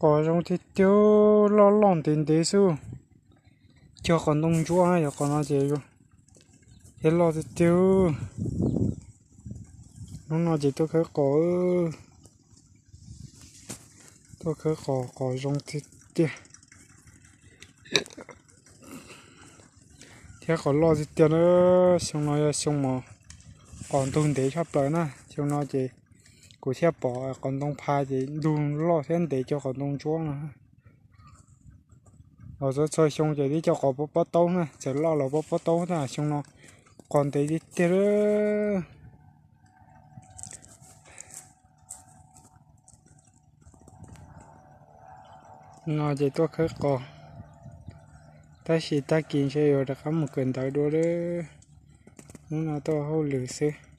Qos zoo tiag tiag, loj loj ntev ntev xwb. Cog qos ntoo ntsuab, yog qos no ces thiab loj tiag tiag. Hnub no ces tuaj khawb qos, tuaj khawb qos, qos zoo tiag tiag thiab qos loj tiag tiag na. Xyoo no yog xyoo mas qos ntug ntev tshaj plaws na. Xyoo no ces kuv thiaj pom qos ntoo pha ces ntug loj thiab ntev cov qos ntoo ntsuab no. Los txhua txhua xyoo ces twb cov qos pob pob taub na, txawm loj los pob pob taub na, xyoo no qos ntev tiag tiag. No ces tuaj khawb qos, tab sis tag kis ntshe yuav rov qab mus kawm ntawv dua lawm. Hnub no tuaj hauj lwm xwb.